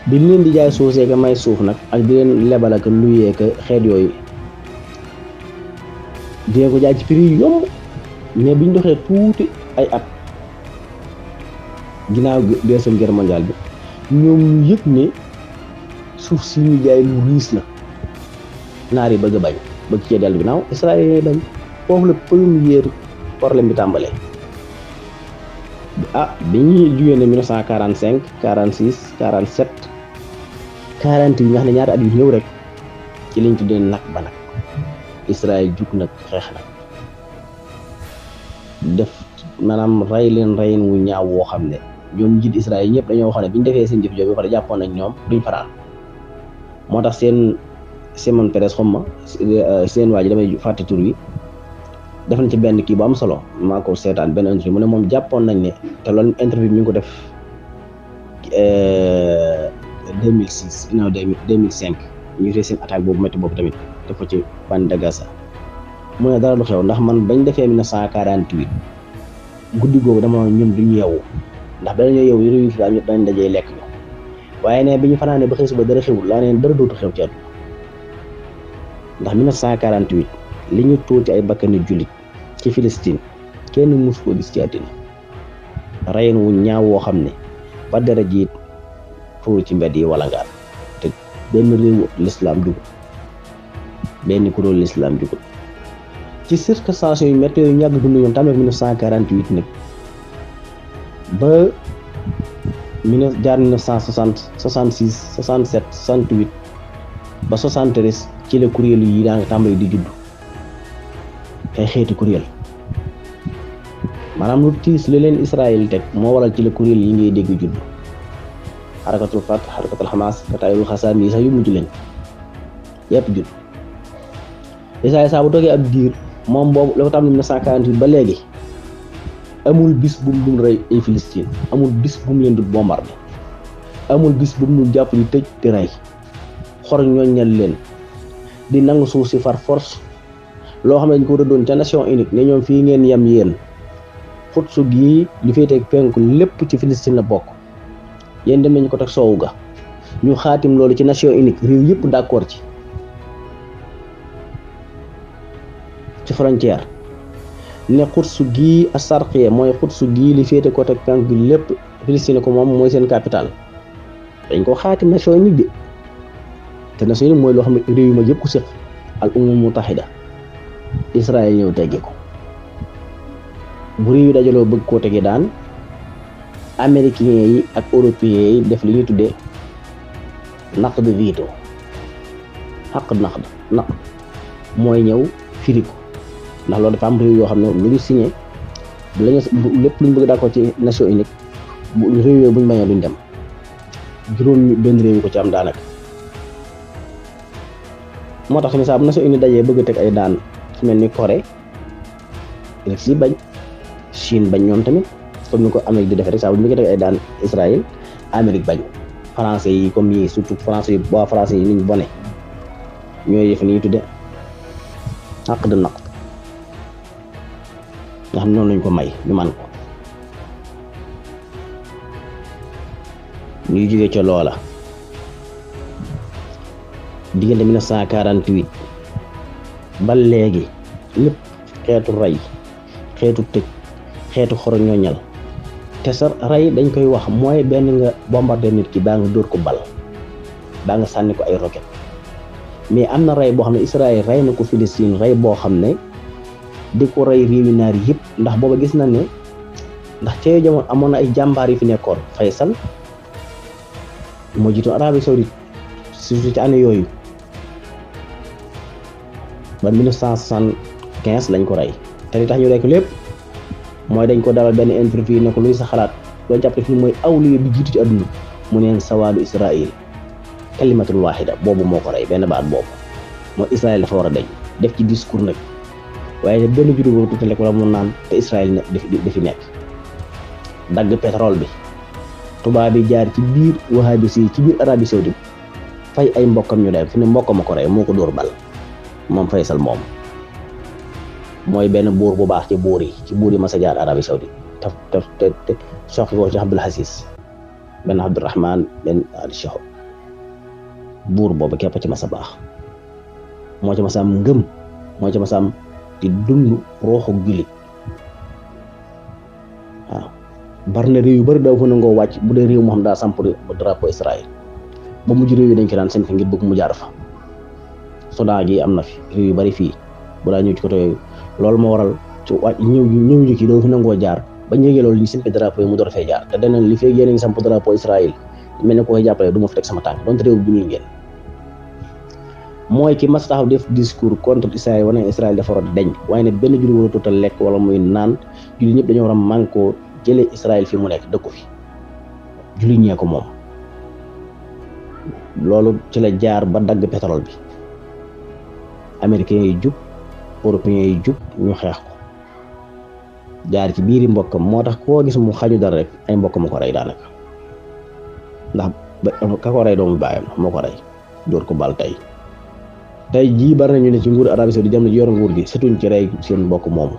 A: bi leen di jaay suuf see ka may suuf nag ak di leen lebal ak luyee ka xeet yooyu di leen ko jaay ci prix yu yomb mais biñ doxee tuuti ay at ginnaaw deuxième guerre mondiale bi ñoom ñu yëg ne suuf si ñu jaay lu riis la naar yi bëgg a bañ bëgg cee dellu ginnaaw Israël yi bañ foofu la premier problème bi tàmbalee bi ñuy jugee ne 1945 46 47 48 nga xam ne ñaari at yu ñëw rek ci liñ tuddee nag ba nag Israël jug nag xeex nag def maanaam rey leen reyin wu ñaaw woo xam ne ñoom njiit Israël ñëpp dañoo waxoon ne bi ñu defee seen jëf jooju ba pare jàppoon nañ ñoom duñ faraan moo tax seen Simon Peres xom ma seen waa ji damay fàtte tur wi def nañ ci benn kii bu am solo maa ko seetaan benn interview mu ne moom jàppoon nañ ne te loolu interview bi ñu ngi ko def 2006 ginnaaw 2005 ñu ngi seen attaque boobu métti boobu tamit def ko ci bande de Gaza mu ne dara lu xew ndax man bañ defee 1948 guddi googu dama ñoom duñu yeewu ndax bala ñoo yeewu réew yi daal ñëpp dañ dajee lekk ñu waaye ne bi ñu fanaanee ba xëy suba dara xewul laa neen dara dootu xew ci àdduna ndax 1948 li ñu tuuti ay bakkani jullit ci Palestine kenn mus koo gis ci àddina reyen wu ñaaw woo xam ne ba dara jiit tuur ci mbedd yi wala ngaar te benn réewu l'islam dugul benn kuréelu l'islam dugul ci circonstances yu métti yu ñàgg dund ñoom tamit 1948 nag ba jaar 1960 66 67 68 ba 73 ci la kuréel yi daa nga tàmbali di judd ay xeeti kuréel maanaam lu tiis lu leen Israël teg moo waral ci la kuréel yi ngay dégg judd xarakatul Fatah xarakatul Hamas Fatahul Xassam yi sax yu mujj leen yëpp judd Israël saa bu toogee ab diir moom boobu la ko tàmbali 1948 ba léegi amul bis bu mu dul rey ay Palestine amul bis bu mu leen dul bombardé amul bis bu mu dul jàpp di tëj di rey xor ñooñal leen di nangu suuf si far force loo xam ne dañ ko rëddoon ca Nations Unies ne ñoom fii ngeen yem yéen Quds gii li féeteeg penku lépp ci Palestine la bokk yéen dem nañu ko teg soowu ga ñu xaatim loolu ci Nations Unies réew yëpp d'accord ci frontière ne Quds gii as-Sarqiya mooy Quds gii li féete ko teg penku bi lépp Palestine ko moom mooy seen capital dañ ko xaatim Nations Unies de te Nations Unies mooy loo xam ne réew yu mag yëpp ku séq al umma mutahida Israël ñëw teggi ko bu réew yu dajaloo bëgg koo tegee daan américains yi ak européens yi def li ñuy tuddee naqd veto naqd mooy ñëw firi ko ndax loolu dafa am réew yoo xam ne lu ñu signé lépp lu ñu bëgg d'accord ci Nations Unies bu réew yooyu buñ bañee duñ dem juróom benn réew yu ko ci am daanaka moo tax ni saa bu Nations Unies dajee bëgg a teg ay daan ci mel ni Corée Russie bañ Chine bañ ñoom tamit comme ni ko Amérique di defee rek saa bu ñu bëgg a teg ay daan Israël Amérique bañ français yi comme yi surtout français yi waa français yi niñ bone ñooy def ni ñuy tudde naqd nga xam noonu lañ ko may ñu man ko ñuy jógee ca loola diggante 1948 ba léegi lépp xeetu rey xeetu tëj xeetu xoroñoñal te sa rey dañ koy wax mooy benn nga bombardé nit ki baa nga dóor ko bal baa nga sànni ko ay roquette mais am na rey boo xam ne Israël rey na ko Palestine rey boo xam ne di ko rey réewi naar yëpp ndax booba gis na ne ndax ca jamono amoon na ay jàmbaar yi fi nekkoon Faysal moo jiitu Arabie Saoudite surtout ci année yooyu ba 1975 lañ ko rey te li tax ñu rey ko lépp mooy dañ ko dalal benn interview ne ko luy sa xalaat loo jàpp fi mooy awliya bi jiitu ci àdduna mu neen sawaadu Israël kalimatul wahida boobu moo ko rey benn baat boobu mooy Israël dafa war a dañ def ci discours nag waaye benn juddu boobu tuutale ko la mu naan te Israël ne dafi nekk dagg pétrole bi tubaab bi jaar ci biir wahabi si ci biir Arabie Saoudite fay ay mbokkam ñu dem fi ne mbokkam a ko rey moo ko dóor bal moom Faysal moom mooy benn buur bu baax ci buur yi mas a jaar Arabie Saoudite te soxi ko ci Abdul Aziz benn Abdurrahman benn Ali Cheikh buur boobu képp ci mas a baax moo ci mas a am ngëm moo ci mas a am di dund rooxu jullit waaw bari na réew yu bari daaw fa nangoo wàcc bu dee réew moo xam daa samp drapeau Israël ba mujj réew yi dañ ko daan seen fi ngir bëgg mu jaar fa Soudan gi am na fi réew yu bari fii bu daa ñëw ci côté yooyu loolu moo waral ci wàcc ñëw ñu kii doo fi nangoo jaar ba ñëwee loolu ñu simpi drapeau yi mu door fee jaar te danañ li fekk yéen a ngi samp drapeau Israël mel ne ko koy jàppale du ma fi teg sama tànk donte réew bi ñu ngeen mooy ki mas taxaw def discours contre Israël wane Israël dafa war a deñ waaye ne benn julli war a tuutal lekk wala muy naan julli ñëpp dañoo war a mànkoo jëlee Israël fi mu nekk dëkku fi julli ñee ko moom loolu ci la jaar ba dagg pétrole bi américains yi jub européens yi jub ñu xeex ko jaar ci biiri mbokkam moo tax koo gis mu xañu dara rek ay mbokkam ko rey daanaka ndax ka ko rey doomu baayam moo ko rey door ko bal tey jii bari nañu ne ci nguur Arabie Saoudite jam na yor nguur gi setuñ ci rey seen mbokk moomu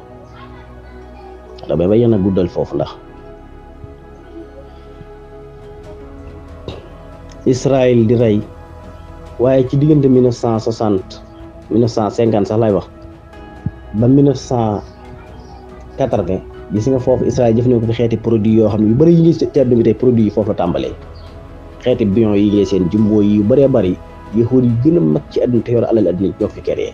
A: damay ba yéen a guddal foofu ndax Israël di rey waaye ci diggante 1950 sax lay wax ba 1980 gis nga foofu Israël jëfandikoo ko fi xeeti produit yoo xam ne yu bëri yi ngi ci àdduna bi tey produit yi foofu la tàmbalee xeeti bion yi ngay seen jumbo yi yu bëree bëri yahuud yi gën a mag ci àdduna te yor alal àdduna ñoo fi créé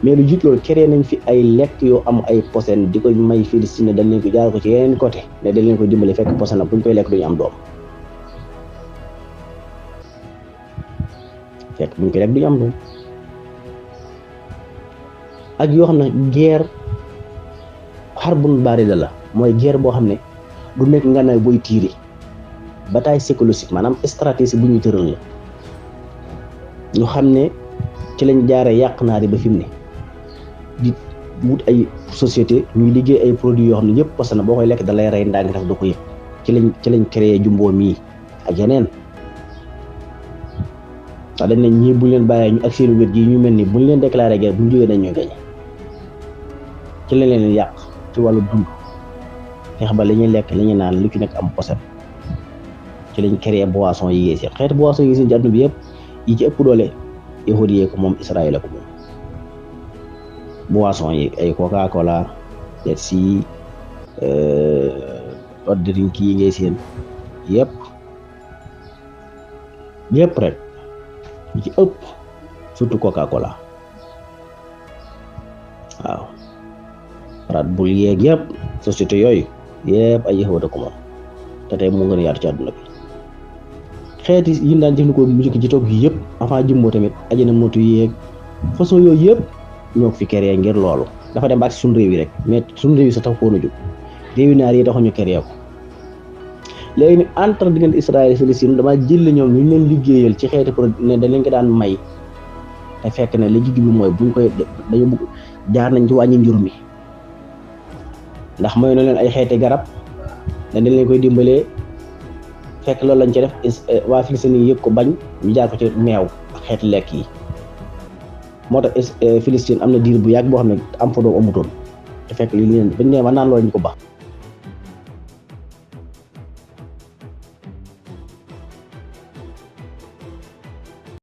A: mais lu jiit loolu créé nañ fi ay lekk yoo am ay posen di ko may Palestine dañ leen ko jaar ko ci yeneen côté ne dañ leen ko dimbale fekk posen nag buñ koy lekk duñu am doom ak yoo xam ne guerre xarbun baarida la mooy guerre boo xam ne du nekk ngànnaay booy tiiri bataille psychologique maanaam stratégie bu ñuy tëral la ñu xam ne ci lañ jaaree yàq naar yi ba fi mu ne di wut ay société ñuy liggéey ay produits yoo xam ne yëpp parce que boo koy lekk da lay rey ndànk daf du ko yëg ci lañ créé jumbo mii ak yeneen wax dañ ne ñii buñ leen bàyyee ñu ak seen wét gi ñu mel ni buñ leen déclaré guerre buñ jógee dañ ñuy gañe ci lañ leen yàq ci wàllu dund feex ba li ñuy lekk li ñuy naan lu ci nekk am poset ci lañ créé boisson yi ngee seen xeeti boisson yi seen ci àdduna bi yëpp yi ci ëpp doole yahuud yee ko moom Israël la ko moom boisson yi ay Coca Cola Pepsi hot drink yi ngay seen yëpp rek yi ci ëpp surtout Coca Cola waaw Red Bull yeeg yëpp société yooyu yëpp ay yahuud ko moom te tey mu gën a yaatu ci àdduna bi xeeti yi ñu daan jëfandikoo mu jëkk ci toog yi yëpp avant jumbo tamit ajana motu yeeg façon yooyu yëpp ñoo ko fi créé ngir loolu dafa dem ba ak suñu réew yi rek mais suñu réew yi sax tax koon a jóg réew yi naar yi taxu ñu créé ko léegi nag entre diggante Israël et Palestine dama jël ñoom ñu leen liggéeyal ci xeeti produit ne dañ leen ko daan may te fekk ne li ci jublu mooy buñ koy dañu bëgg jaar nañ ci wàññi njur mi ndax may na leen ay xeeti garab dañ leen koy dimbalee fekk loolu lañ ci def waa Palestine yi yëg ko bañ ñu jaar ko ci meew ak xeeti lekk yi moo tax Palestine am na diir bu yàgg boo xam ne am fa doom amutoon te fekk li leen bañ ne ma naan loolu ñu ko baax